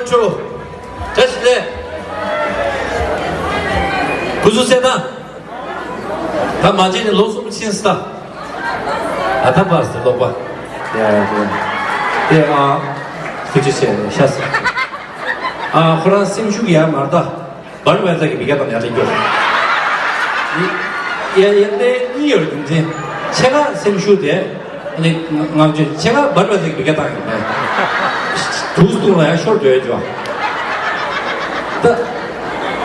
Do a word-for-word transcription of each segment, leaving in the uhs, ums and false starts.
ཁྲོ། བཀྲ་ཤིས་བདེ་ལེགས། སྐུ་གཟུགས་གསལ་ཐང་། ད་མ་བྱས་ནས་ལོ་གསུམ་ཕྱིན་སྟ། ཨ་ད་པར་སེ་ལོག་པ། ཡ་ཡ་ཡ། དེ་ཨ། ཐུགས་རྗེ་ཆེ་ཤ་སེ། ཨ་ཁོ་རང་སེམས་ཤུགས་ཡར་མར་ད། བར་བའི་ཚ་གི་བི་ག་དང་ཡར་ལེན་རྒྱུ། ཡ་ཡ་ནས་གཉིས་ཡོད་རྒྱུ་མཚན། ཆེ་ཁ་སེམས་ཤུགས་དེ། ནི་ང་ཚོས་ཆེ་ཁ་བར་བའི་ཚ་གི་བི་ག་དང་ཡོད་མེད། དུས་སྟོང་ལ་ཡང་ཤོར་འགྲོ་ཡ་འགྲོ། ད།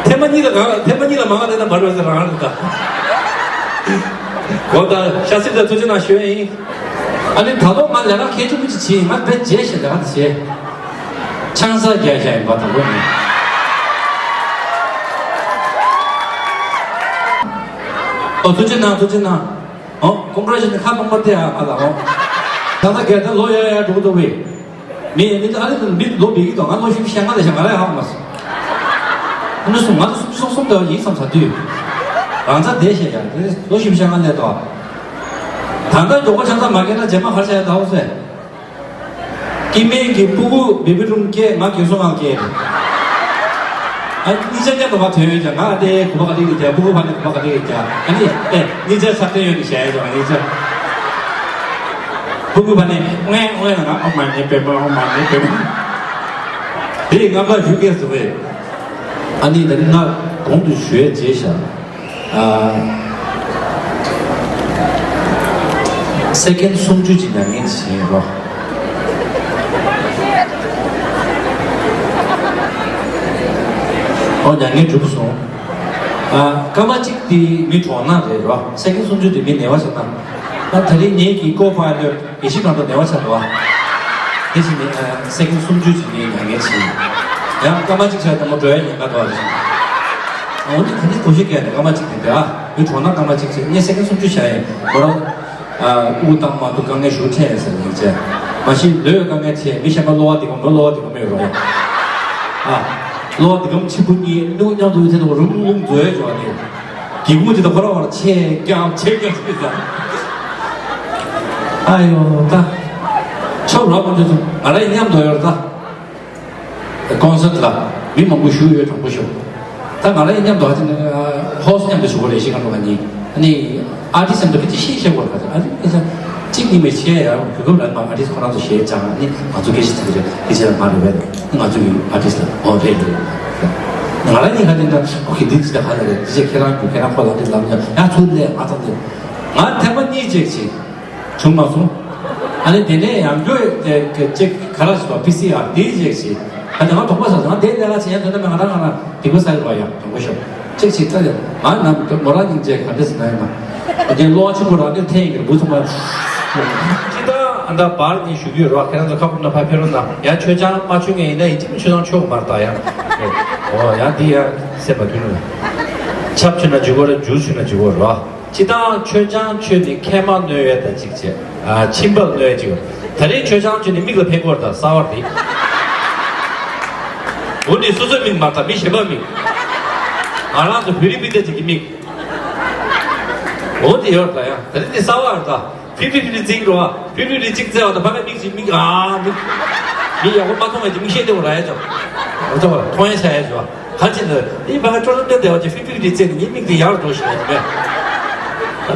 ཐེངས་མ་གཉིས་ལ་གང་ཐེངས་མ་གཉིས་ལ་མང་བ་ལས་ན་བར་བའི་ཚ་རང་རེད་ད། གོ་ད་ཤ་སེམས་ད་ཐུགས་རྗེ་གནང་ཞུ་ཡ་ཡིན། ཨ་ནི་ད་དུང་ང་ལས་ཀ་གལ་ཆེན་པོ་ཅིག་བྱེད་ཡིན། ང་དཔེ་བརྗེད་ཤེས་ལས་ཀ་དེ་བྱེད། ཆང་ས་རྒྱག་བཞག་ཡིན་པ་དང་པོ་ནི། ཨོ་ཐུགས་རྗེ་གནང་། ཐུགས་རྗེ་གནང་། ཨོ་ཀོང་ཀྲ་ཤི་ནི་ཁ་སྟོང་པ་སྟེ་ཨ་ཨ་ལ་ཨོ། ད་ལྟ་སྒེར་དང་ལོ་ཡར་ཡར་འགྲོ་གི་འདུག་བས། མི་མི་ཨ་ནི་མི་ལོ་འབིག་གི་འདུག་ང་ལོ་བཞི་བཅུ་ཞེ་ལྔ་ལ་ཞེ་ང་ར་ཧ་མ་སོང་། ཨ་ནི་སུ་ང་ལ་སུ་སོག་སོག་འདྲ་ཡིན་བསམ་ས་དུས། རང་ཚ་བསྡད་ཤེས་ཀྱང་དེ་ལོ་བཞི་བཅུ་ཞེ་ལྔ་སླེབས་འདུག་ད་ལྟ་མགྱོགས་པོ་ཆང་ས་མ་སྐྱེས་ན་རྗེས་མ་ག་རེ་བྱ་ཡ་ད་འོ་ཟེར། སྐྱེ་དམན་གྱི་སྤུ་གུ་བེ་བི་རུམ་སྐྱེས། ང་རྒན་གསོ་ཁང་སྐྱེས། ཨ་གཉིས་ཆ་མཉམ་དུ་ང་ཐོན་ཡོད་ཀྱང་ང་ཨ་དེ་གོ་བ་ག་ལེ་གི་རྒྱ་སྤུ་གུ་ཕ་ནས་གོ་བ་ག་ལེ་གི་རྒྱ། ཨ་ནི་ཨེ་གཉིས་ཆ་ཆ་ཐོན་ཡོད་ནི་བྱས་ཡོད་ཀྱང་གཉིས་ཆ་སྤུ་གུ་ཕ་ནས་ཨོ་ཨེ་ཨོ་ཨེ་ལ་ང་ཨོ་མ་ནེ་པེ་མ་ཨོ་མ་ནེ་པེ་མ། དེ་ཡི་རྔམ་པ་ཞུ་སྐད་སུ་བས། ཨ་ནི་ད་ནི་ང་གོང་དུ་ཞུ་ཡས་བྱས་ཤག་ཨ། སེ་ཀེན་སུམ་ཅུ་ཅིག་མྱ་ངན་བྱིན་རོགས། ཨོ་མྱ་ངན་གྲུབ་སོང་། ཨ་སྐར་མ་གཅིག་དེ་མི་གྲོངས་ན་རེད་རོགས། སེ་ཀེན་སུམ་ཅུ་དེ་མི་ནད་པ་ཆགས་ན། ཨ་ད་རེས་ངེད་ཀྱི་ཀོ་པ་ལོས་དགེ་བཤེས་གང་དུ་ནད་པ་ཆགས་འདུག་ཨ། དེ་བཞིན་ནི་ཨ་སེ་ཀེན་སུམ་ཅུ་ཅིག་མི་མྱ་ངན་བྱིན། ཡང་སྐར་མ་གཅིག་ཆགས་དང་མོ་འགྲོ་ཡ་ཉེན་ཁ་འདུག་ཨ། འོ་ནི་ད་ནི་གོ་ཤེས་སྐད་ནས་སྐར་མ་གཅིག་དེ་འདྲ་ཨ། མི་གྲོངས་ན་སྐར་མ་གཅིག་ཆགས་ངས་སེ་ཀེན་སུམ་ཅུ་བྱ་ཡིན་ཁོ་རང་། ཨ་དབུགས་བཏང་མ་ཐུབ་དཀའ་ངལ་ཞུ་ཐེངས་ཟེར་ཡིན་ཅེ། མ་གཞི་ལོས་དཀའ་ངལ་ཆེ་མི་གཞན་པ་གློ་བ་འདི་གམ་མོ་གློ་བ་འདི་གམ་མེད་རོགས། ཨ་གློ་བ་འདི་གམ་ཆེན་པོ་གཉིས་ནུ་མཉམ་དུ་ཡོད་ཐེངས་དུ་རུམ་རུམ་འཛོལ་ཡོད་ཅོག་ནི། སྒེའུ་ཁུང་འདི་དང་ཁོ་རང་བར་ཆེ་རྐྱང་ཆེ་རྐྱང་ཞིག་ཟ། ཨ་ཡོ་ད། ཆོག་རོགས་མ་འདུག་ང་རང་མཉམ་དུ་ཡོད་ད། ཀོན་སར་ལ་མི་མང་པོ་ཞུགས་ཡོད་དྲང་པོ་ཞུ། ད་ང་རང་མཉམ་དུ་ཧ་ཅང་ཧོ་སི་མཉམ་དུ་ཞུ་བ་རེད་ཤི་ཁ་འགྲོ་བ་ཉིད་ཨ་ནི་ཨར་ཊི་སི་མཉམ་དུ་ཕི་ཅི་ཤི་ཤེས་བོར་ག་ཨ་ནི་ཨེ་ས་གཅིག་གཉིས་མེད་ཤེས་ཡ་གོ་སྐབས་ལ་མ་ཨར་ཊི་སི་ཁོ་རང་ཚོ་ཤེས་ཅང་ཨ་ནི་ང་ཚོ་སྐད་ཆ་ཚིག་རེད་ཨེ་ཆེ་ལ་མ་རེད་བས་ང་ཚོ་གི་ཨར་ཊི་སི་ལ་ཨོ་རེད་རེད། ང་རང་ཉིད་ཧ་ཅང་ད་ཁོ་གི་འདི་ཅི་ད་ཧ་ལ་རེད་འདི་ཅི་ཁྱེད་རང་རྒྱུ་ཁྱེད་རང་ཁོ་ལ་འདི་ལབ་ཡ་ཡ་ཚུར་ལས་ང་ཚོ་འདི་ང་ཐེངས་མ་གཉིས་ཅིག་ཅིག་བྱུང་མ་སོང་། ཨ་ནི་དེ་ནས་ཡང་བསྐྱར་དེ་ཅིག་ག་ར་ཞིག་པ་པི་སི་ཨར་དེའི་རྗེས་ཞིག་ཨ་ནི་ང་དོགས་པ་ཟ་ཟ་ང་དེ་ལས་ཀ་བྱེད་ཡ་དོན་དུ་མེད་ང་རང་ང་རང་སྡིག་པ་བསགས་ཡོད་པ་ཡང་དྲང་པོ་ཤོད་ཅིག་ཞིག་ལྟ་ཡ་ང་ནམ་དུ་མོ་རང་སྙིང་རྗེ་ག་འདྲ་ཟེར་ན་ཡང་ང་དེ་གློ་བ་ཆེན་པོ་རང་དེར་འཐེན་ཡིན་གྱི་བུ་ཚང་མ་ཅི་ད་ཨ་ད་བར་ནི་ཞུ་རྒྱུ་ཡོད་རོགས་ཁྱེད་རང་ཚོ་ཁ་ཁུམ་ན་ཕ་ཕེ་རོ་ན་ཡང་ཆོས་ཅང་མ་ཆོས་ངན་ཡིན་ན་ཡིན་ཅི་མི་ཆོས་ཅང་ཆོག་མར་ད་ཡང་ཨོ་ཡང་འདི་ཡང་སེམས་པ་མཐུན་ལ་ཆབ་ཆོས་ན་འཇུ་གོ་ར་འཇུ་ཆོས་ན་འཇུ་གོ་རོགས། སྤྱི་བཏང་མཆོད་ཆང་མཆོད་ནས་མཁལ་མ་གནོད་ཡས་དང་གཅིག་བྱས། ཨ་མཆིན་པ་གནོད་ཡས་གཅིག་ཡོད། ད་རེས་མཆོད་ཆང་མཆོད་ནས་མིག་ལ་ཕན་གྱི་ཡོད་རེད་ད་གསར་པ་རེད། འོ་ནི་སོ་སོའི་མིག་མ་རེད་ད་མི་གཞན་པའི་མིག་ང་རང་ཚོ་བོད་རིགས་སྤུན་ཟླ་ཅིག་གི་མིག་འོ་དེ་ཡོད་རེད་ད་ཡ་ད་རེས་འདི་གསར་པ་རེད་ད། ཕི་ཕི་ཕི་ཕི་བརྩིགས་འགྲོ་བ། ཕི་ཕི་ཕི་བརྩིགས་བརྩེ་བ་དང་ཕ་མའི་མིག་ཅིག་མིག་ཨ་མིག་མིག་ཡག་པོ་མ་མཐོང་བས་ཅིག་མིག་ཤེས་བདེ་བོ་ར་ཡ་ཅོ། འོ་ཙོ་བ་མཐོང་ཡ་ཆ་ཡ་ཅོ། ག་ཅི་ལ་ཨི་ཕ་ག་ཀྲོ་ཀྲོ་བསྟན་བདེ་བ་ཅིག་ཕི་ཕི་ཕི་བརྩིགས་ནས་ངའི་མིག་དེ་ཡར་འགྲོ་ཞིག་ཡ་ཅི་མེད།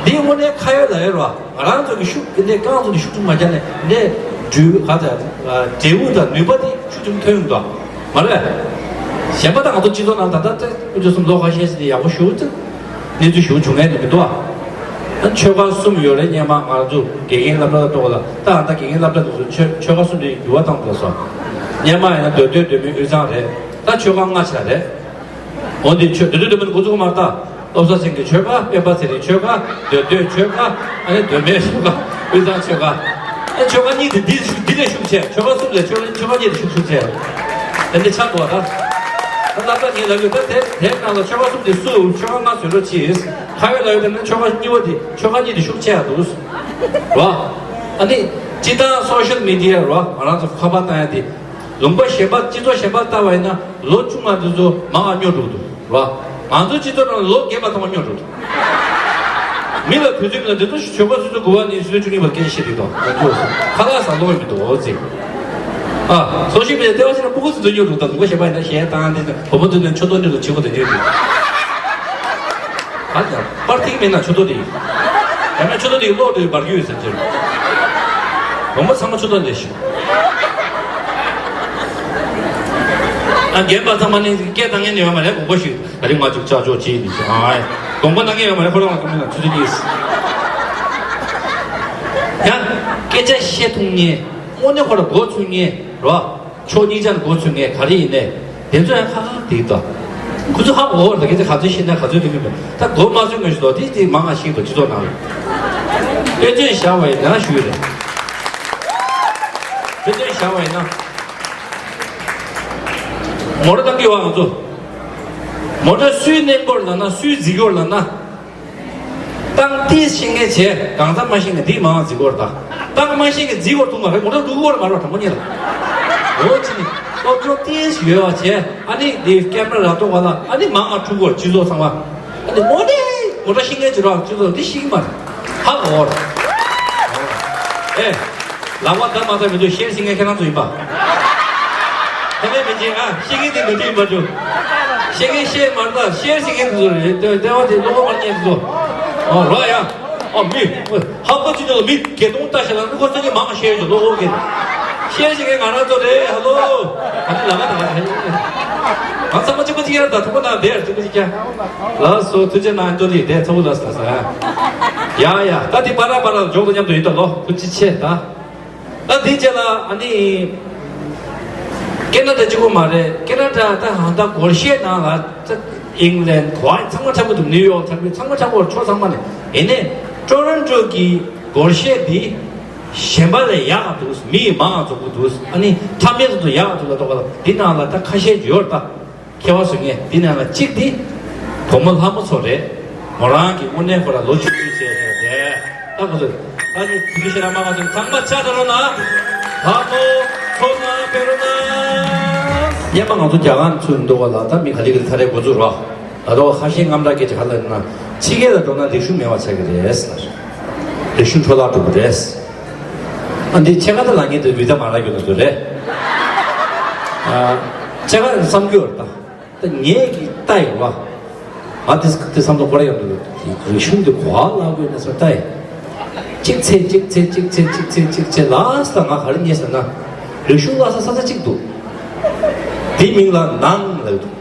འདི་དངོས་གནས་ཁ་ཡོད་ལ་ཡོད་ར་ང་རང་ཚོ་གི་ཤུགས་འདི་ནས་རྐང་ཚོ་ནས་ཤུགས་ཐུབ་མ་རྒྱག་ནས་འདི་འབྲུ་ག་ཚ་འབྲས་བུ་དང་ནུས་པ་དེ་ཤུགས་ཐུབ་ཐོན་འདུག་མ་རེད། གཞན་པ་དང་ང་ཚོ་སྤྱི་ཚོགས་ནང་ད་ལྟ་ཚེ་ཀུན་སྤྱོད་གསུམ་ལོ་ཁ་ཤས་ཤིག་ནས་ཡག་པོ་ཞུ་ཚེ། གནས་ཚུལ་ཞུ་བྱུང་ངེས་མི་འདུག་ཨ། ཆོལ་ཁ་གསུམ་ཡོད་རེད་སྙེ་མ་ང་ཚོ་དགེ་རྒན་སློབ་གྲྭ་ཐོག་ལ་ད་ཨ་ད་དགེ་རྒན་སློབ་གྲྭ་དེ་ཚོ་ཆོལ་ཆོལ་ཁ་གསུམ་དེ་འགྱུར་བ་བཏང་དགོས་སོ། སྙེ་མ་ཡིན་ན་མདོ་སྟོད་མདོ་སྨད་དབུས་གཙང་རེད་ད་ཆོལ་ཁ་ལྔ་ཆགས་རེད། འོ་འདི་ཆོས་མདོ་སྟོད་མདོ་སྨད་འགོ་ཚུགས་མ་ལྟ། བློ་བཟང་སེང་གེ་ཆོལ་ཁ་སྤེན་པ་ཚེ་རིང་ཆོལ་ཁ་མདོ་སྟོད་ཆོལ་ཁ་ཨ་ནི་མདོ་སྨད་ཆོལ་ཁ་དབུས་གཙང་ཆོལ་ཁ། ཨ་ཆོལ་ཁ་གཉིས་དེ་འདི་ཤུགས་འདི་ལས་ཤུགས་ཆེ་ཆོལ་ཁ་གསུམ་ལས་ཆོལ་ཁ་ཆོལ་ཁ་གཉིས་དེ་ཤུགས་ཤུགས་ཆེ། ཨ་ནི་ཆགས་འགྲོ་བ་ད། ད་ལྟ་ངས་ལབ་ཡོད་ད་དེ་དེའི་ནང་ལ་ཆོལ་ཁ་གསུམ་དེ་སུ་ཆོལ་ཁ་ལྔ་བཟོས་རོགས་གྱིས། ཁ་བའི་ལབ་ཡོད་ད་ནི་ཆོལ་ཁ་གཉིས་པ་དེ་ཆོལ་ཁ་གཉིས་དེ་ཤུགས་ཆེ་ཡ་འདུག་ར། ཨ་ནི་སྤྱི་བཏང་སོ་ཤལ་མི་ཌི་ཡ་ར་ང་རང་ཚོ་ཁ་པར་བཏང་ཡ་དེ། ལུང་པ་གཞན་པ་སྤྱི་ཚོགས་གཞན་པར་ལྟ་བ་ཡིན་ན་ལོ་ཆུང་བ་འདི་ཚོ་མང་བ་སྨྱོ་འགྲོ་གི་འདུག་ར། ང་ཚོ་སྤྱི་ཚོགས་ནང་ལོ་རྒས་པ་ཚང་མ་སྨྱོ་འགྲོ་གི་འདུག་མི་ལ་དུས་ཚོད་མི་ལ་འདི་ཚོ་ཆོལ་ཁ་སོ་སོ་དགུ་བ་ནས་སོ་སོ་བཅུ་གཉིས་བར་སྐད་ཆ་བཤད་འདུག་དང་ཁ་ལག་ཟ་ལོང་མི་འདུག་འོ་ཙི། ཨ། སོ་ཤི་པའི་ལྟེ་བ་ཕྱི་ན་སྤུ་གུ་ཚོ་འཛུལ་ཉོ་འདུག་ད་ལུང་པ་བཤད་པ་ཡིན་ན་གཞས་བཏང་དེ་བུ་མོ་འདུག་ནས་མཆུ་ཏོ་འདི་ལ་བྱེད་དགོས་དེ་འདྲས་འདུག་ཨ་ད་པར་ཐིག་མེད་ན་མཆུ་ཏོ་དེ་ཡིན། ཡང་ན་མཆུ་ཏོ་དེ་ཡིན་གློག་དེ་འབར་རྒྱུ་ཡོད་ཟེར་གྱི་རེད། བུ་མོ་ཚང་མ་མཆུ་ཏོ་འདི་ཞིག་ཨ་རྒན་པ་ཚང་མ་ནི་སྐད་བཏང་མཁན་ཡོད་མ་རེད། དགོངས་པ་ཞུ། ད་རིང་ང་ཅིག་ཅག་ཅོག་ཅིག་ཡིན་ཞིག་ཨ་དགོངས་པ་གནང་མཁན་ཡོད་མ་རེད། ཁོ་རང་ལ་དགོངས་པ་གནང་ཚུལ་ཚུལ་གྱིས། ཡང་སྐད་ཆ་བཤད་ཐུབ་མཁན། དངོས་གནས་ཁོ་ལ་མགོ་ཚོས་མཁན་རོ། ཕྱོགས་གཉིས་ཆར་མགོ་ཚོས་མཁན་ག་རེ་ཡིན་ནའི་དེ་ཚོ་ཡང་ཁ་ཁ་དེ་ད། ཁོ་ཚོ་ཧ་གོ་བར་ད་སྐད་ཆ་ག་ཚོད་བཤད་ན་ག་ཚོད་དེ་མིན་པ་ད་མགོ་མ་ཚོས་མཁན་ཞིག་འདུག་དེ་དེ་མང་ང་ཤེས་འདུག་སྤྱི་ཚོགས་ནང་ལ། དཔེ་མཚོན་བཞག་པ་ཡིན་ན་ཞུ་ཡི་རེད། དཔེ་མཚོན་བཞག་པ་ཡིན་ན། མོ་ཊ་བཏང་གི་ཡོད་ང་ཚོ། མོ་ཊ་སུའི་གནས་སྐོར་ལབ་ན་སུའི་རྫིག་སྐོར་ལབ་ན། བཏང་ཏིས་ཤེས་མཁན་བྱས་གང་ཚ་མ་ཤེས་མཁན་འདི་མང་རྫིག་སྐོར་ད། བཏང་མ་ཤེས་མཁན་རྫིག་སྐོར་ཐུག་མ་རེད། མོ་ཊ་འགྲོ་གི་སྐོར་མ་རེད་དྲང་མོ་ཉིད་ལ། འོ་ཅི་ནི་སློབ་སྦྱོང་ཏིས་ཡོད་བ་བྱས་ཨ་ནི་འདི་ཀེམ་ར་ལ་གཏོང་བ་ལ་ཨ་ནི་མང་ང་ཕྲུ་གུར་སྤྱི་ཚོགས་ཚང་མ། ཨ་ནི་མོ་ཊའི་མོ་ཊ་ཤེས་མཁན་ཅིག་རོགས་སྤྱི་ཚོགས་འདི་ཤེས་ཀྱི་མ་རེད། ཧ་གོ་ར། ཨེ། ལག་པ་བརྡབ་མ་བརྡབ་མི་འདུག་ཤེར་ཤེས་མཁན་ཁྱེད་རང་ཚོ་ཡིན་པ། ཁྱེད་མེད་མི་བྱེད་ཨ། ཤེས་མཁན་དེ་མི་འདུག་ཡིན་པ་འདུག་ཤེས་མཁན་ཤེས་མ་རེད། ཤེར་ཤེས་མཁན་དེ་ཚོ་རེད། ལྟེ་བ་དེ་བློ་ཁོག་མ་རྙེད་དེ་ཚོ། ཨོ་རོགས་ཡ། ཨོ་མི། ཧ་གོ་ཅི་འདུག་མི་བརྒྱད་སྟོང་ལྟ་ཞེ་ལ་ནི་ཁོ་ཚོ་གཉིས་མང་ཤེར་ཡོད་བློ་ཁོག་གི། ཤེར་ཤེས་མཁན་ང་རང་ཚོ་རེད། ཧ་ལོ། ཨ་ནི་ལ་ང་ད་ང་ད་ཧེ། ང་ཚང་མ་གཅིག་པ་གཅིག་ཡར་ད་ཐུག་པ་ན་བེར་གཅིག་པ་གཅིག་ཀྱང་། ལགས་སོ། ཐུགས་རྗེ་གནང་། ཏོ་ལི་དེ་ཚ་བོ་ལགས་སོ་ལགས་སོ། ཡ་ཡ། ད་དེ་པ་ར་པ་ར་འཇོག་ཏུ་མཉམ་དུ་ཡིན་ད་ལོ། ཐུགས་རྗེ་ཆེ་ད། ད་དེ་རྗེས་ལ་ཨ་ནི། ཀེ་ན་ཌ་གཅིག་པོ་མ་རེད། ཀེ་ན་ཌ་ད་ཧང་ད་སྒོར་གཞས་ནང་ལ་ད་ཨིང་ལན་གོ་ཚང་མ་འཁྲབ་གི་འདུག་ནིའུ་ཡོག་འཁྲབ་གི་ཚང་མ་འཁྲབ་གི་ཕྱོགས་ཚང་མ་ནས་ཡིན་ནའི་ཊོ་རོན་ཊོ་གི་སྒོར་གཞས་འདི་གཞན་པ་ལས་ཡག་ག་འདུག་མི་ཡི་མང་ང་རྫོགས་གི་འདུག་ཨ་ནི་ཐ་མལ་དུ་ཡག་ག་འདུག་ལ་གཏོགས་པ་ལ་འདི་ནང་ལ་ད་ཁ་ཤས་ཡོད་ད། མཁས་པ་ཚོ་ངས་འདི་ནང་ལ་གཅིག་འདི། བུ་མོ་ལྷ་མོ་ཚོ་རེད། མོ་རང་གི་དངོས་གནས་ཁོ་ར་ལོ་ཆུང་ཆུང་བྱས་བྱས་རེད། ད་ཁོ་ཚོ་ད་ནི་དུས་ཚོད་ཤེས་ར་མ་ག་ཚོད་ཚང་མ་ཆ་ད་རོ་ན། ལྷ་མོ་ཚོ་ན་ཕེ་རོ་ན། སྙན་པ་ང་ཚོ་རྒྱ་གར་ཚུར་འདུག་བ་ལ་ད་མི་ག་ལེ་ག་ལེ་ཚ་རེ་འགོ་འཛུགས་རོགས། ད་དོ་ཁ་ཤས་རྔམ་དྲག་སྐད་ཆ་ག་ལ་ན་ཕྱི་རྒྱལ་ལ་འགྲོ་ན་རིག་གཞུང་མེད་པ་ཆགས་ཀྱི་རེད་ཟེར། རིག་གཞུང་འཕྲོ་བརླག་འགྲོ་གི་རེད། ཨ་འདི་ཕྱེད་ཀ་ད་ལ་ངེད་དུ་བི་ད་མ་རག་རྒྱུ་ན་ཚོད་རེད། ཨ་ཕྱེད་ཀ་བསམ་རྒྱུ་ཡོད་ད། ད་ངེད་ཀྱི་ལྟ་ཡི་བ། ང་དེ་དེ་བསམ་བློ་འཁོར་ཡོང་འདུག་རིག་གཞུང་འདི་གོ་བ་ལ་དགོས་ན་ཚོད་ལྟ་ཡི། གཅིག་ཚེ་གཅིག་ཚེ་གཅིག་ཚེ་གཅིག་ཚེ་གཅིག་ཚེ་ལ་ས་ང་ག་རེ་ཉེས་ཟེར་ན། རིག་གཞུང་བསླབ་ས་ས་ས་གཅིག་འདུག་དེའི་མིང་ལ་ནང་ལབ་འདུག་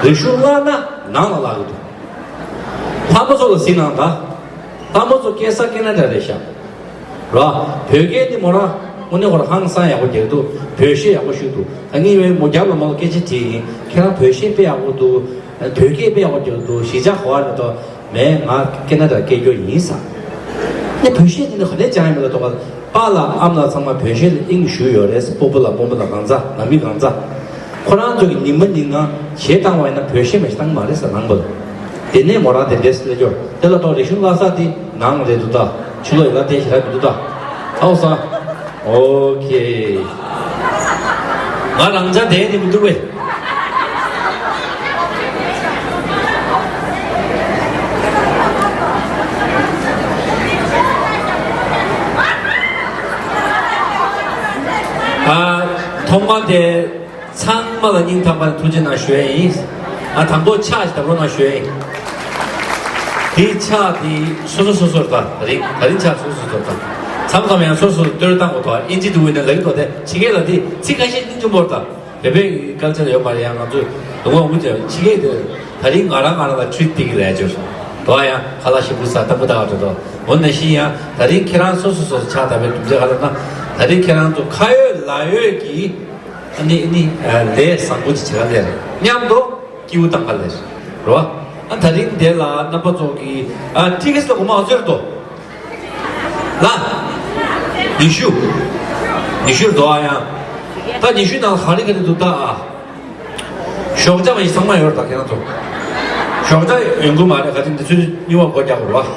རིག་གཞུང་བསླབ་ན་ནང་ལ་ལབ་ཀྱི་འདུག་ལྷ་མོ་ཚོ་ལ་གཟིགས་གནང་ད། ལྷ་མོ་ཚོ་སྐྱེས་ས་ཀེ་ན་ཌ་རེད་ཤག་ར། བོད་སྐད་འདི་མོ་ར་དངོས་གནས་ཁོ་ར་ཧང་སང་ཡག་པོ་རྒྱག་འདུག་བོད་གཞས་ཡག་པོ་ཤོད་འདུག་ད་ངས་ཡོད་མོ་རྒྱབ་ལ་མོ་ལ་སྐད་ཆ་དྲིས་ཡིན། ཁྱེད་རང་བོད་གཞས་དཔེ་ཡག་པོ་འདུག་བོད་སྐད་དཔེ་ཡག་པོ་རྒྱག་འདུག་གཞིས་ཆགས་ག་བ་རེད་དོ། མེད་ང་ཀེ་ན་ཌ་སྐད་སྐྱོ་ཡིན་ས། ནས་བོད་གཞས་འདི་ནི་ག་ནས་སྦྱངས་ཡིན་མིན་ལ་དོགས་པ། པཱ་ལགས་ཨ་མ་ལགས་ཚང་མ་བོད་གཞས་ལ་དབྱིངས་ཞུགས་ཡོད་རེད། སྤོ་བོ་ལགས་སྤོ་མོ་ལགས་གང་ཚ་ནང་མི་གང་ཚ། ཁོ་རང་ཚོ་གི་ཉི་མ་ཉིན་གང་གཞས་བཏང་བ་ཡིན་ན་བོད་གཞས་མེད་བཏང་མ་རེད་ཟེར་ནང་པ་ལ། དེ་ནས་མོ་རང་དེ་འདྲས་ལས་སྐྱོར་དེ་ལ་ཐོག་རིག་གཞུང་བསླབ་ས་དེ་ནང་རེད་འདུག་ད། ཕྱི་ལོགས་ཡིན་ན་བསྟན་ཞེ་དྲག་མི་འདུག་ད། ཨའོ་ས། ཨོ་ཁེ། ང་རང་ཅག་བསྡད་ནི་མི་འདུག་བས། ཨ། ཐོག་མ་དེ་ཚང་མ་ལ་སྙིང་ཐག་པ་ནས་ཐུགས་རྗེ་གནང་ཞུ་ཡས་ཡིན། ཨ་དང་པོ་ཕྱག་ཞིག་བརྡབ་རོགས་གནང་ཞུ་ཡས་ཡིན། དེའི་ཕྱག་དེ་སོ་སོ་སོ་སོར་ད་རིང་ད་རིང་ཕྱག་སོ་སོ་སོ་སོར་ད། མཚམས་མཚམས་ཡང་སོ་སོ་སོ་བསྟོད་བཏང་དགོས་ཐོག་ཨིན་ཇི་འདུག་ན་ལག་ཐོག་དེ་ཕྱི་རྒྱལ་ལ་དེ་ཚིག་ཁ་ཤས་སྙིང་རྗེ་མོར་ད། བོད་པའི་ཀལ་ཅར་ཡོད་མ་རེད། ཡང་ང་ཚོས་དུང་བ་འུ་ཅག་ཕྱི་རྒྱལ་དེ་ད་རིང་ང་རང་ང་རང་ལ་ཁྲུས་ཏིག་ལས་བྱོས། དོ་ཡང་ཁ་ལག་ཞིམ་པོ་ཟ་ལྟ་བུ་ད་བ་འགྲོ་དོ། འོ་ན་བཞིན་ཡང་ད་རིང་ཁྱེད་རང་སོ་སོ་སོ་སོ་ཕྱག་བཏབ་པའི་གྲུབ་འབྲས་ག་ལ་ན། ད་རིང་ཁྱེད་རང་ཚོ་ཁ་ཡོད་ལག་ཡོད་ཀྱིས་ཨ་ནི་ཨ་ནི་ལས་བཟང་པོ་ཅིག་བྱེད་ག་ལས་རེད། མཉམ་དུ་སྐྱིད་པོ་བཏང་ག་ལས་རེད་བ། ཨ་ད་རིང་དེ་ལ་རྣམ་པ་ཚོ་གིས་ཨ་ཊི་ཀེ་ཊི་ལ་སྒོར་མོ་ག་ཚོད་རེད་དོ། ལ། ཉི་ཤུ། ཉི་ཤུ་རེད་དོ་ཨ་ཡང་། ད་ཉི་ཤུ་ནང་ག་རེ་ག་རེ་འདུག་ད་ཨ། ཞོགས་ཇ་མ་ཡིན་ཚང་མ་ཡོད་རེད་ད་ཁྱེད་རང་ཚོ། ཞོགས་ཇ་ཡོང་གི་མ་རེད་ག་ཅིག་འདི་ཚོའི་གཉིས་པ་སྒོ་རྒྱག་དགོས་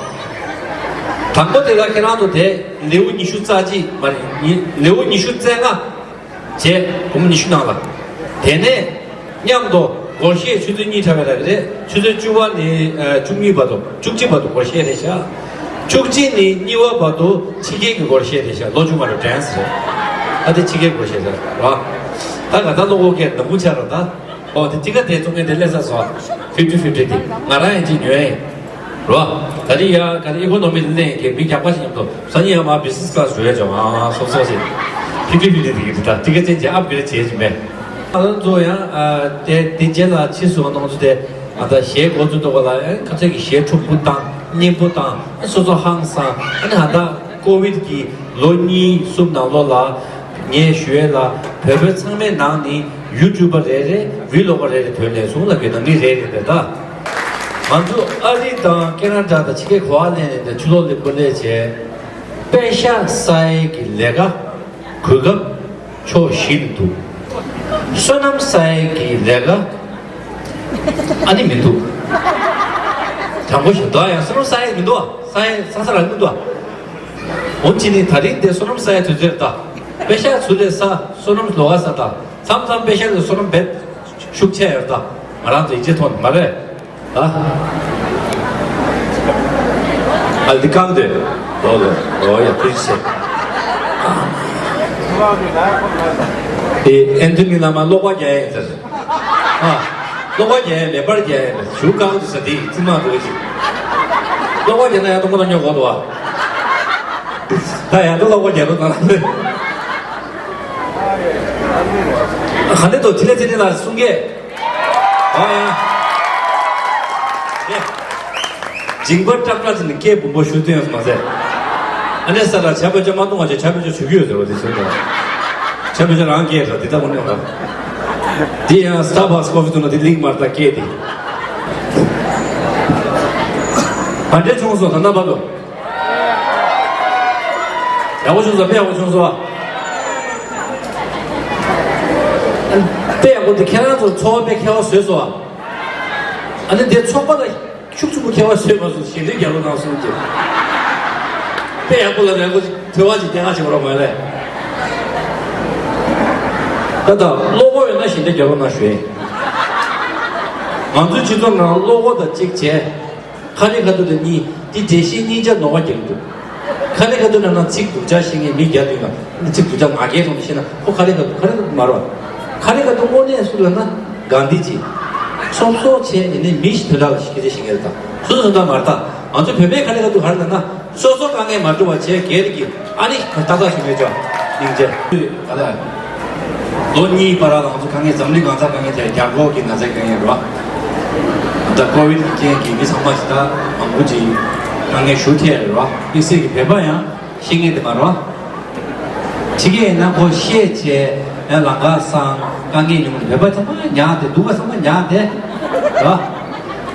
རེད་བ། དང་པོ་དེ་ལ་ཁྱེད་རང་ཚོ་དེ་ལེའུ་ཉི་ཤུ་རྩ་གཅིག་མ་རེད་ཉི་ལེའུ་ཉི་ཤུ་རྩ་ལྔ། བྱས་སྒོར་མོ་ཉི་ཤུ་གནང་ལ། དེ་ནས་མཉམ་དུ་སྒོར་གཞས་ཆུ་ཚོད་གཉིས་འཁྲབ་པ་རག་གི་རེད། ཆུ་ཚོད་བཅུ་པ་ནས་ཨ་བཅུ་གཉིས་བར་དུ་བཅུ་གཅིག་བར་དུ་སྒོར་གཞས་རེད་ཤག་བཅུ་གཅིག་ནས་གཉིས་པ་བར་དུ་ཕྱི་རྒྱལ་གྱི་སྒོར་གཞས་རེད་ཤག་ལོ་ཆུང་བ་རུ་ཌན་སི་རེད། ད་ ད་དེ་ཕྱི་རྒྱལ་གོ་ཤེས་རེད་རོ། ད་ག་ད་ལོ་གོ་སྐད་ནང་ཁུལ་ཆ་རོ་ད། ཨོ་དེ་ཅི་ག་དེ་ཚོང་མཁན་དེ་སླེབས་ས་སོ། ཕིབ་ཊི་ཕིབ་ཊི་དེ་ང་རང་ཡིན་གཅིག་ཉོས་ཡིན། རོ། ད་རེས་ཡ་ག་རེ་ཨི་ཀོ་ནོ་མི་ལེན་གྱི་མི་རྒྱག་པ་ཞིག་མཉམ་དུ་སང་ཉིན་ཡ་མ་བི་ཛི་ནེ་སི་ཀ་ལ་སི་འགྲོ་ཡ་བྱུང་ཨ་སོ་སོ་ཞིག་ཕིབ་ཊི་ཕིབ་ཊི་དེ་གི་དེ་ད་དེ་ག་ཅན་གྱི་ཨབ་གི་རེ་བྱེད་ཀྱི་མེད། ཨ་ལོ་ཚོ་ཡང་ཨ་དེ་དེ་རྗེས་ལ་ཕྱིས་སུ་ང་ཚོ་དེ་ང་ད་གཞས་འགོ་ཚུགས་འདུག་ག་ལ་ཨ་ཁ་ཚད་ཀྱི་གཞས་འཁྲུག་པོ་བཏང་སྙན་པོ་བཏང་ཨ་སོ་སོ་ཧང་སང་ཨ་ནི་ང་ད་ཀོ་བིད་ཀྱི་ལོ་གཉིས་གསུམ་ནང་ལོགས་ལ་ངས་ཞུ་ཡས་ལ་བོད་པ་ཚང་མའི་ནང་ནས་ཡུ་ཊུབ་པ་རེ་རེ་ཝི་ལོག་པ་རེ་རེ་ཐོན་ནས་བཟུང་ལ་གི་ནང་མི་རེ་རེ་རེད་ད། ང་ཚོ་ཨ་རི་དང་ཁེ་ན་ཌ་དང་ཕྱི་རྒྱལ་ག་པར་སླེབས་ནས་ད་ཕྱི་ལོགས་ལ་སྐུ་ལས་བྱས། པད་ཤག་ས་ཡས་ཀྱི་ལས་ཀ་གོ་སྐབས་ཕྱོགས་བཞི་ནས་འདུག་བསོད་ནམས་ས་ཡས་ཀྱི་ལས་ཀ་ཨ་ནི་མི་འདུག་དྲང་པོ་ཞིག་འདུག་ཡང་བསོད་ནམས་ས་ཡས་མི་འདུག་ས་ཡས་ས་ས་རང་མི་འདུག་འོན་ཅི་ནི་ད་རིང་དེ་བསོད་ནམས་ས་ཡས་དུས་ཚོད་ད། པད་ཤག་ཚུར་ལས་ས་བསོད་ནམས་ལོགས་ཀ་ས་ད། མཚམས་མཚམས་པད་ཤག་ལས་བསོད་ནམས་བེད་ཤུགས་ཆེ་ཡོད་ད། ང་རང་ཚོ་ཡིད་ཆེས་ཐོག་ནས་མ་རེད། ཨ། ཨ་འདི་བཀང་འདོད། ལོ་ལོ་ལོ་ཡ་ཐུགས་རྗེ་ཆེ། ཨེ་ཨན་ཐོ་ནི་བླ་མ་ཀློག་པ་རྒྱག་ཡིན་ཟེར། ཨ། ཀློག་པ་རྒྱག་ཡིན་མེ་འབར་རྒྱག་ཡིན་ཞུ་བཀང་འདུག་ཟེར་དེ་རྩིས་མ་འདུག་ཅིག་ཀློག་པ་རྒྱག་ན་ཡང་སྟོང་པ་ན་ཉོ་དགོས་འདུག་ཨ། ད་ཡང་ད་ཀློག་པ་རྒྱག་རོགས་གནང་ལ། ག་འདྲ་འདུག་དེ་ལས་དེ་ནི་ལ་གསུང་གས། ཨོ་ཡ། ཡ། མཇིང་པ་ཀྲག་ཀྲག་ཅིག་ནི་སྐད་འབུམ་པོ་ཞུ་སྟོན་མ་ཟད། ཨ་ནེ་ས་ལ་ཇ་བེ་ཇ་མ་བཏུང་བ་ཇ་ཇ་བེ་ཇ་ཞུ་གི་ཡོད་ཟེར་བ་དེ་ཚོ་ནི། ཇ་བེ་ཇ་རང་སྐད་ར་དེ་ལྟ་བུ་ནི་ཡོང་ལ། དེ་ཡང་སི་ཊར་བྷག་སི་ཀོ་ཕི་བཏུང་ན་དེ་ལིང་མར་ལྟ་སྐད་དེ། ག་འདྲས་བྱུང་སོང་ད་ལྟ་བར་དུ། ཡག་པོ་བྱུང་སོང་། དཔེ་ཡག་པོ་བྱུང་སོང་། དཔེ་ཡག་པོ་འདི་ཁྱེད་རང་ཚོར་ཚོར་བ་དཔེ་ཁྱད་པར་བཟོས་སོང་། ཨ་ནི་འདི་ཚོགས་པ་ལ་ཤུགས་ཆེན་པོ་ཁྱད་པར་བཟོས་མ་སོང་། ཞལ་འདོན་རྒྱག་རོགས་གནང་གསུངས་ཀྱི། དཔེ་ཡག་པོ་ལ་རེ་སྐུལ་ཐོས་པ་ཅིག་སྐྱེ་ཁ་བྱེད་རོགས་མ་ལས། ད་ལྟ་བློ་ཁོག་ཡོད་ན་ཞལ་འདོན་རྒྱག་རོགས་གནང་ཞུ་ཡིན། ང་ཚོའི་སྤྱི་ཚོགས་ནང་བློ་ཁོག་དང་གཅིག་བྱས། ཁ་རི་ཁ་ཐུག་དང་གཉིས། འདི་འགྲེལ་བཤད་གཉིས་ཆ་ནོར་བ་རྒྱག་གི་འདུག་ཁ་རི་ཁ་ཐུག་ནང་ན་ཚིག་སྡུག་ཅག་བཤད་མཁན་མི་བརྒྱ་བདུན་ལ། འདི་ཚིག་སྡུག་ཅག་ང་རྒྱལ་ཐོག་ནས་བཤད་ན་ཁོ་ཁ་རི་ཁ་ཐུག་ཁ་རི་ཁ་ཐུག་མ་རེད་བ། ཁ་རི་ཁ་ཐུག་དངོས་གནས་སུ་ལབ་ན་གྷན་དྷི་ཇི། སོབ་སོབ་བྱས་ཡིན་ནའི་མི་ཞིག་དོན་དག་ལ་ཞིག་སྐད་ཆ་བཤད་མཁན་རེད་ད། སོ་སོ་སོ་ད་མ་རེད་ད། ང་ཚོ་བོད་པའི་ཁ་རི་ཁ་ཐུག་ག་རེ་ལབ་ན། སོ་སོ་དཀའ་ངལ་མ་འགྲོ་བ་བྱས་སྒེར་གྱི་ཨ་ནི་ཏག་ཏག་ཞུ་མེད་ཅོ། སྙིང་རྗེ། ཨ་ལ། ལོ་གཉིས་བར་ལ་ང་ཚོ་དཀའ་ངལ་འཛམ་གླིང་གང་ས་དཀའ་ངལ་དེ་རྒྱ་སྒོར་གྱི་ན་ཚའི་དཀའ་ངལ་རེད་བ། ད་ཀོ་བིད་ཀྱི་རྐྱེན་གྱིས་མི་ཚང་མ་ཞིག་ད་མང་པོ་ཅིག་དཀའ་ངལ་ཞུ་ཐེབས་རེད་བ། དམིགས་བསལ་གྱི་བོད་པ་ཡང་ཤེས་ངེས་དེ་མ་རེད་བ། ཕྱི་རྒྱལ་ཡིན་ན་ཁོ་ཤེས་བྱས་ཡང་ལམ་ཁ་སང་དཀའ་ངལ་ཉུང་བོད་པ་ཚང་མ་ཉག་དེ་སྡུག་ག་ཚང་མ་ཉག་དེ་རེད་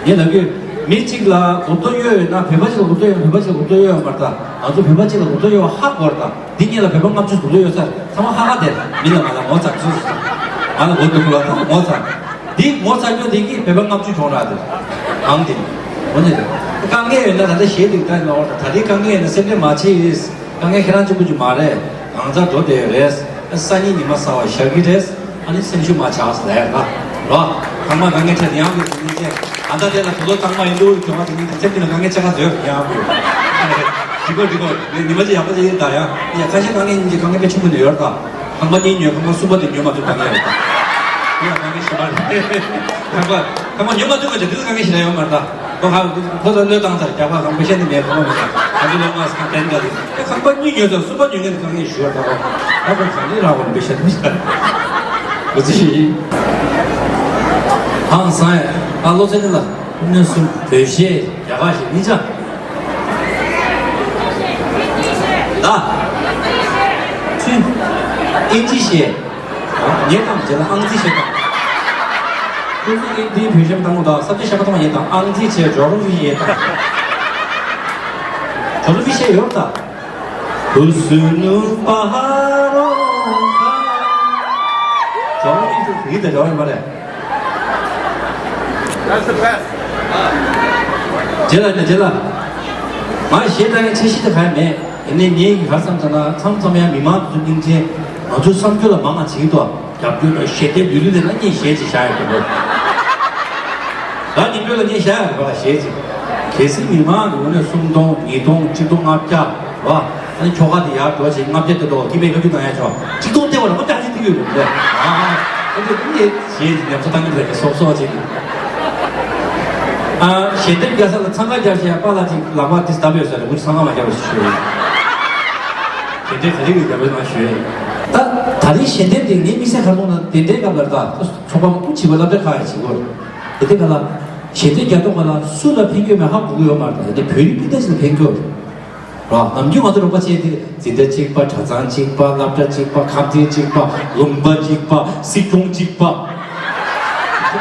བ། ངས་ལབ་རྒྱུ། མི་གཅིག་ལ་མགོ་ཐོག་གཡོག་ཡོད་ན་བོད་པ་གཅིག་ལ་མགོ་ཐོག་གཡོག་བོད་པ་གཅིག་ལ་མགོ་ཐོག་གཡོག་ཡོད་མ་རེད་ད། ང་ཚོ་བོད་པ་གཅིག་ལ་མགོ་ཐོག་གཡོག་ཧ་གོ་རེད་ད། འདི་གཉིས་ལ་བོད་པ་ལྔ་བཅུ་མགོ་ཐོག་གཡོག་ས་རེད། ཚང་མ་ཧ་ཧ་དེ་མི་ལ་ང་ལ་ངོ་ཚ་ཚུལ་ང་ལ་མགོ་འདུག་ལ་ད་ངོ་ཚ། འདི་ངོ་ཚ་རྒྱུ་འདི་གིས་བོད་པ་ལྔ་བཅུ་གྱོང་རག་དེ། ཨང་དེ། འོ་ནི་དེ། དཀའ་ངལ་ཡོད་ན་ད་ལྟ་གཞས་འདི་ད་ནོར་ད་རེས་དཀའ་ངལ་ཡོད་ན་སེམས་ཁྲལ་མ་བྱེད། དཀའ་ངལ་ཁྱེད་རང་གཅིག་པུ་གཅིག་མ་རེད། གང་ཚ་འགྲོ་བསྡད་ཡོད་རེད། སང་ཉིན་ཉི་མ་གསར་པ་ཤར་གི་རེད། ཨ་ནི་སེམས་ཤུགས་མ་ཆག་ཟེར་ལ་ཡ་ད། རོ། ཚང་མ་དཀའ་ངལ་འཕྲད་ཡང་གི་ཟིན་ནི་ཅེ། ཨ་ད་དེ་ལ་དུ་ལོ་ཚང་མ་ཡིན་དུ་གྱོང་བ་དེ་ནི་དེ་ཚེ་འདི་ལ་དཀའ་ངལ་ཆེ་ཁ་བཟོས་ཡང་གི། འགྲིག་གོ་འགྲིག་གོ། ཉི་མ་ཅིག་ཡག་པོ་ཅིག་ཡིན་ད་ཡ། ཡ་ཁ་ཤས་དཀའ་ངལ་ཡིན་གྱི་དཀའ་ངལ་དཔེ་ཆེན་པོ་ནི་ཡོད་རེད་ད། ཁང་པ་གཉིས་ཉོས་ཁང་པ་གསུམ་པ་དེ་ཉོས་མ་ཐུབ་དཀའ་ངལ་ཡོད་ད། དེ་ཡང་དཀའ་ངལ་ཞེ་པོ་རེད། ཁང་པ་ཁང་པ་ཉོས་མ་ཐུབ་པ་ཅིག་དེ་ཚོ་དཀའ་ངལ་ཞེ་དྲག་ཡོད་མ་རེད་ད། ཁོ་ཁ་ཁོ་ཚོ་བློས་བཏང་ཚར། རྒྱག་པ་ཁང་པ་ཤེས་ནི་མེད། ཁང་པ་མེད་ད། ཁང་པ་ལོ་ལྔ་ཁང་དན་ག་དེ་ཁང་པ་གཉིས་ཉོས་ཚར། གསུམ་པ་ཉོས་མཁན་དེ་དཀའ་ངལ་ཞེ་པོ་རེད་ད། ཁོ་ད་ཁོ་གང་ལས་རག་པ་མི་ཤེས་མི་ཤེས། འུ་ཚོ་ཞིག་ཧང་སང་ཡ། ཨ་ལོ་ཚེ་ནི་ལ་ཀུན་ནས་གསུམ་བོད་གཞས་རྒྱ་གར་ཞིག་མི་ཅང་། ད། ཚུན། ཨིན་ཇི་གཞས། ངས་དང་རྗེས་ལ་ཨང་རྩིས་བྱེད་དང་། ཁོ་ཚོ་ཨིན་ཇིའི་བོད་གཞས་བཏང་གོ་ད་ས་བཅད་ཤ་པ་ཐོང་ཡས་དང་ཨང་རྩིས་བྱས་ཇོ་རོ་ཕི་ཡས་དང་། ཇོ་རོ་ཕི་གཞས་ཡོད་ད། ཁུ་སུ་ནུ་པ་ཧ་རོ་ཁ། ཇོ་རོ་ཕི་ཚོ་ཡིད་དུ་འགྲོ་ཡོད་མ་རེད། That's the best. རྗེས་ལ་ནས་རྗེས་ལ། ང་གཞས་བཏང་ཡས་འཆར་གཞི་དེ་གང་ཡང་མེད། ཡིན་ནའི་ངས་ག་བསམ་ཙམ་ན་མཚམས་མཚམས་ཡང་མི་མང་དེ་ཚོ་སྙིང་རྗེ། ང་ཚོའི་བསམ་སྤྱོད་ལ་མང་ང་བྱེད་ཀྱི་འདུག་རྒྱབ་སྐྱོར་དང་ཞལ་འདེབས་ཡོད་དུས་དེ་ན་གཉིས་གཞས་ཅིག་བཞག་ཡོད་དགོས། ད་ཉིན་དྲོད་ལ་གཉིས་བཞག་ཡོད་པ་གཞས་ཅིག་གལ་སྲིད་མི་མང་གི་ངོས་ནས་སུམ་སྟོང་ཉིས་སྟོང་ཆིག་སྟོང་ལྔ་བརྒྱ་རེད་བ། ཨ་ནི་ཁྱོ་ག་དེ་ཡར་འགྲོ་བྱས་ལྔ་བརྒྱ་དེ་ཏོག་ཀི་པའི་བཀའ་བཀྱོན་གནང་ཡ་ཆོག་ཅིག་ཏོག་ལྟེ་བ་ལ་ཁོ་ཅག་ཅིག་ཐིག་ཡོད་རེད། ཨ་ཨ་ཨ་ཨ་ཨ་ཨ་ཞེས་ཉམས་ཚོ་བཏང་གི་རེད། སོབ་སོབ་ཅིག་ཨ་ཞལ་འདེབས་རྒྱག་ས་ལ་འཚང་ཁ་རྒྱག་བྱས་པཱ་ལགས་ཅིག་ལག་པ་དེ་བརྡབས་ཡོད་ས་རེད། ཁོ་ཅིག་འཚང་ཁ་མ་རྒྱག་པ་ཞིག་ཞུ་ཡོད། ཞལ་འདེབས་ག་རེ་ཡོད་རྒྱག་པའི་ནང་ཞུ་ཡོད། ད་ད་རིང་ཞལ་འདེབས་དེ་ངའི་དམིགས་བསལ་ག་རེ་མཐོང་ན་དེ་འདྲའི་སྐབས་ལ་ད་ཚོགས་པ་མང་པོ་བྱིས་པ་སློབ་གྲྭའི་ཁག་ཡང་བྱེད་དགོས་རེད། དེ་འདྲའི་སྐབས་ལ་ཞལ་འདེབས་རྒྱག་མདོག་ཁ་ལ་སུ་ལ་ཕན་གྱི་ཡོད་མེད་ཧ་གོ་གི་ཡོད་མ་རེད། ད་དེ་འདྲའི་བོད་རིགས་སྤུན་ཟླ་ཞིག་ལ་ཕན་གྱི་ཡོད་རེད། ར། ནམ་རྒྱུན་ང་ཚོ་རོགས་པ་བྱས་ཏེ་འཛིན་གྲྭ་གཅིག་པ། གྲྭ་ཚང་གཅིག་པ། སློབ་གྲྭ་གཅིག་པ། ཁམས་ཚན་གཅིག་པ། ལུང་པ་གཅིག་པ། སྲིད་གཞུང་གཅིག་པ།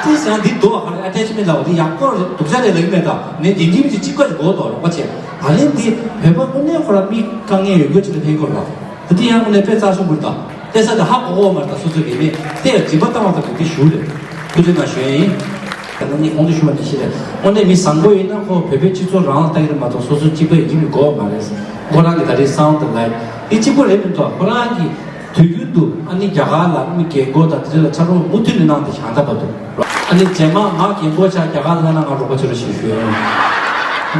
དེ་ཡང་འདི་འདུག་ཨ་ཁ་ལ་ཨ་ཊེཆ་མེན་ཊི་ལབ་པ་དེ་ཡག་པོ་རེད། སྡུག་ཅག་རེད་ལབ་ཀྱི་མེད། ད་ནས་བདེན་རྫུན་མིན་གཅིག་པ་ཞིག་དགོས་འདུག་རོགས་པ་བྱས། ད་ལན་འདི་བོད་པ་དངོས་གནས་ཁོ་རང་མི་དཀའ་ངལ་ཡོད་རྒྱུ་ཅིག་ལ་ཕན་གྱི་ཡོད་རེད་པ། དེ་ཡང་དངོས་གནས་དཔེ་རྩ་ཆེན་པོ་རེད། ད་ལྟ་ས་དེ་ཧ་གོ་གོ་མ་རེད། ད་སོ་སོ་གི་མི་དེ་ཡང་སྦྱིན་པ་བཏང་བ་དང་དེ་ཞུ་རེད། ཐུགས་རྗེ་གནང་ཞུ་ཡ་ཡིན། ད་ནི་གོང་དུ་ཞུ་བ་ནང་བཞིན་རེད། དངོས་གནས་མི་བཟང་པོ་ཡིན་ན་ཁོ་བོད་པའི་སྤྱི་ཚོགས་རང་ལ་ལྟ་གི་རེད་མ་གཏོགས་སོ་སོ་གཅིག་པ་ཡིན་གྱི་དགོས་པ་མ་རེད། ཁོ་རང་གི་ད་རེས་སའུན་ཌི་ལའིཀ་དེ་གཅིག་པོ་རེད་མི་འདུག་ཁོ་རང་གི་དུས་རྒྱུན་དུ་ཨ་ནི་རྒྱ་གར་ལ་མི་རྒན་གོག་དང་དེ་ཚོ་ལ་ཕྱག་རོགས་མུ་མཐུད་ནས་གནང་སྟེ་བཞག་ད་བར་དུ། ཨ་ནི་རྗེས་མ་ང་རྒན་གོག་ཆགས་རྒྱ་གར་ལ་ན་ང་རོགས་པ་བྱེད་རོགས་ཞེས་ཞུ་ཡ་ཡིན།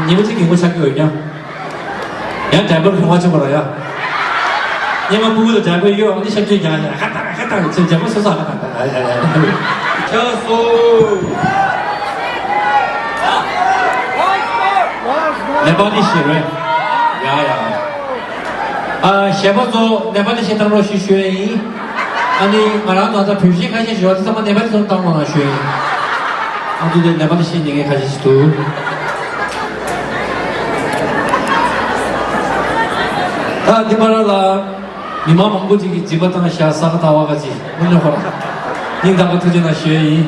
ཉི་མ་གཅིག་རྒན་གོག་ཆགས་ཀྱི་ཡོད་ཀྱང་། ཡང་ཌའི་པར་གྱོན་པ་ཆེན་པོ་ར་ཡ། སྙེ་མ་ཕྲུ་གུ་ལ་ཌའི་པར་གཡོག་ཨ་ནི་ཤ་བཅོས་རྒྱག་ཡ་ཧ་ཏང་ཧ་ཏང་ཚེ་རྒྱ་མ་སོ་སོ་ཧ་ཏང་ཧ་ཏང་ཧ་ཧ་ཧ། ཆ་སོ། ནེ་པ་ལི་ཤི་རེད། ཡ་ཡ། ཨ་གཞས་པ་ཚོ་ནེ་པ་ལི་ཤི་བཏང་རོགས་ཞེས་ཞུ་ཡ་ཡིན། ཨ་ནི་ང་རང་ད་ལྟ་བོད་གཞས་ཁ་ཤས་ཞུ་བ་དེ་ཚང་མ་ནེ་པ་ལི་ཚོ་བཏང་རོགས་གནང་ཞུ་ཡ་ཡིན། ཨ་ཚོ་དེ་ནེ་པ་ལི་ཤི་ཉན་མཁན་ཁ་ཤས་ཤིག་འདུག་ད་འདི་པར་ལ་མི་མང་མང་པོ་ཅིག་གིས་སྦྱིན་པ་བཏང་ཤག་ས་ག་ཟླ་བ་ག་ཅིག་དངོས་གནས་ཁོ་རང་སྙིང་ཐག་པ་ཐུགས་རྗེ་གནང་ཞུ་ཡ་ཡིན།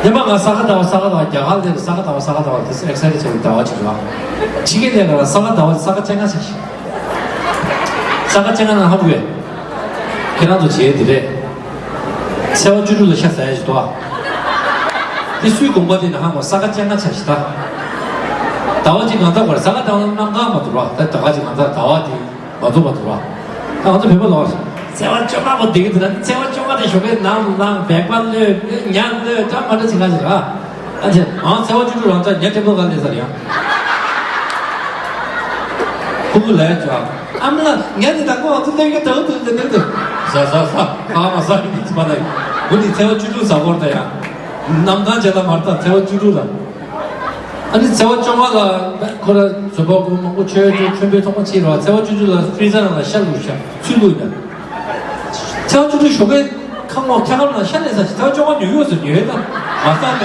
སྙམ་པ་ང་ས་ག་ཟླ་བ་ས་ག་ཟླ་བ་རྒྱ་གར་ལ་ས་ག་ཟླ་བ་ས་ག་ཟླ་བ་དེ་ཨེག་སའི་ཊེཌ་བྱེད་པའི་ཟླ་བ་ཅིག་རེད་བ། ཕྱི་རྒྱལ་ལ་ས་ག་ཟླ་བ་ས་ག་བཅོ་ལྔ་ཆགས་ཤག་ས་ག་བཅོ་ལྔ་ནང་ཧ་གོ་བས། ཁྱེད་རང་ཚོ་བྱས་འདི་རེད། ཚེས་པ་བཅུ་དྲུག་ལ་ཤ་ཟ་ཡ་ཞིག་འདུག་ཨ། དེ་སུའི་དགོངས་པ་དེ་ན་ཧ་མོ་ས་ག་བཅོ་ལྔ་ཆ་ཞིག་ད། ཟླ་བ་གཅིག་གང་ལྟར་བར་ས་ག་ཟླ་བ་གནམ་གང་མ་འདུག་ར། ད་ཟླ་བ་གཅིག་གང་ལྟར་ཟླ་བ་དེ་མ་འདུག་མ་འདུག་ར། ད་ང་ཚོ་བོད་པ་ལ་ཚེས་པ་བཅོ་ལྔ་པོ་བསྡད་ཀྱི་འདུག་ན་ཚེས་པ་བཅོ་ལྔ་དེ་ཞོགས་ཀས་ནམ་ལངས་སྦལ་པ་གློད་ཉ་གློད་ད་མ་འདྲ་ཅིག་ག་ཞིག་ར། ཨ་ཅེ། ཨང་ཚེས་པ་བཅུ་དྲུག་རང་ཅག་ཉ་ཊེ་བལ་ག་ལས་ས་རེད་ཡ། ཕྲུ་གུ་ལས་ཅོ། ཨ་མ་ལགས་ཉ་འདི་དང་པོ་ང་ཚོ་སླེབས་ཀྱི་འདུག་འདུག་འདུག་འདུག་ཟ་ཟ་ཟ། ཨ་མ་ཟ་གི་འདི་ཅི་པ་ད། འུ་འདི་ཚེས་པ་བཅུ་དྲུག་ཟ་གོ་ར་ད་ཡ། གནམ་ཐང་ཇེ་ལ་མར་ད་ཚེས་པ་བཅུ་དྲུག་ལ། ཨ་ནི་ཚེས་པ་བཅོ་ལྔ་ལ་ཁོ་ར་བཟོད་པ་སྒོ་མང་པོ་མཆོད་ཡོད་ཀྱི་མཆོད་འབུལ་ཚོགས་པ་ཕྱིན་ར། ཚེས་པ་བཅུ་དྲུག་ལ་ཕི་རི་ཛར་ནང་ལ་ཤ་བླུགས་ཤག་ཚུལ་བླུགས་ཡིན་ད། ཚེས་པ་བཅུ་དྲུག་ཞོགས་ཀའི་ཁ་ངོ་ཁྱ་ཁམ་ལ་ཤ་ལས་ས་ཞིག་ཚེས་པ་བཅོ་ལྔ་ཉོ་ཡོད་ཟེར་ཉོས་ད་མ་ས་ནས་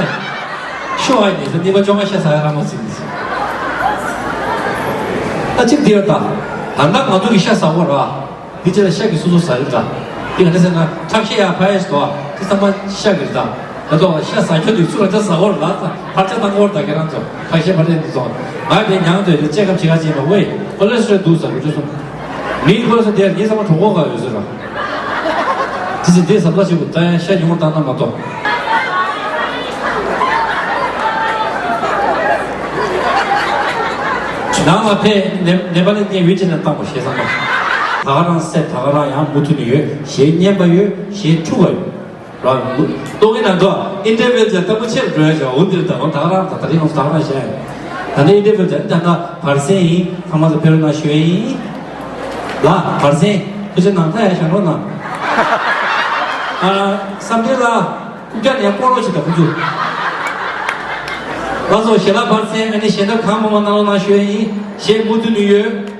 ཤོ་ཨ་ནས་ས་གཉིས་པ་བཅོ་ལྔ་ཤ་ཟ་ཡ་རང་མ་ཟིན་ནས་ས། ད་གཅིག་འདིར་ད་ད་ལྟ་ང་ཚོ་གི་ཤ་ཟ་གོ་ར། འདི་ཅི་ལ་ཤ་གི་སོ་སོ་ཟ་གི་ད། འདི་ག་འདྲ་ཟེར་ན་ཁྲག་ཤེད་ཡག་ཕ་ཡས་ཏོ། འདི་ཚང་མ་ཤ་གི་རེད་ད། ད་ལྟ་བ་ཤ་ཟ་ཁྱོད་འདི་ཚུར་ལ་ཅག་ཟ་གོ་ར་ལ་ཕར་ཆ་བཏང་གོ་ར་ད་ཁྱེད་རང་ཚོ་ཁྲག་ཤེད་ཕར་ལེན་འདི་ཚོ། ང་དེ་མྱང་དོད་དེ་ཅེ་ཁབ་བྱེད་ག་ཅེ་མ་ཝེ་ཁོ་ལེ་སི་ཊོ་རོལ་འདུག་ཟ་གི་འདུག་སོང་། མིའི་ཁོ་ལེ་སི་ཊོ་རོལ་དེ་ངའི་ཚང་མ་གྲོད་ཁོག་ག་ཡོད་ཟེར་ར། དེ་ཚེ་འདི་ཟ་ལ་ཞིག་གུ་ད་ཡང་ཤ་ཉུང་བཏང་ན་མ་གཏོགས། ནང་ལ་ཕེབས་ནེ་ནེ་པ་ལི་གཉེན་བེད་སྤྱད་ནས་བཏང་བ་ཞེས་བསམ་པ། ད་ག་རང་སེ་ད་ག་རང་ཡང་མུ་མཐུད་ནས་ཡོད། གཞས་སྙན་པ་ཡོད། གཞས་འཁྲུག་པ་ཡོད། རང་ལྟོ་གི་ནང་དུ་ཨིན་ཊར་ཝེལ་ཅག་ལྟ་བུ་ཆེར་འགྲོ་ཡ་ཅག་འོ་འདིར་ད་འོ་ད་ག་རང་ད་ད་རིང་འོ་ད་ག་རང་བཤད། ད་ནི་ཨིན་ཊར་ཝེལ་ཅག་ད་ང་བར་གསེང་ཡིན། ཚང་མ་ལ་ཕེབས་རོགས་གནང་ཞུ་ཡ་ཡིན། ལ་བར་གསེང་ཁྱོད་ཚོ་ནང་ད་ཡ་བཞག་རོགས་གནང་། ཨ་བསམ་འཕེལ་ལགས། རྐུབ་བཀྱག་ནས་སྐོར་རོགས་བྱེད་དང་ཁོང་ཚོ། ང་ཚོ་ཞལ་ལག་ཕར་སེང་ཨ་ནི་ཞལ་འདེབས་གང་མང་མང་གནང་རོགས་གནང་ཞུ་ཡ་ཡིན། གཞས་མུ་མཐུད་ནས་ཡོད།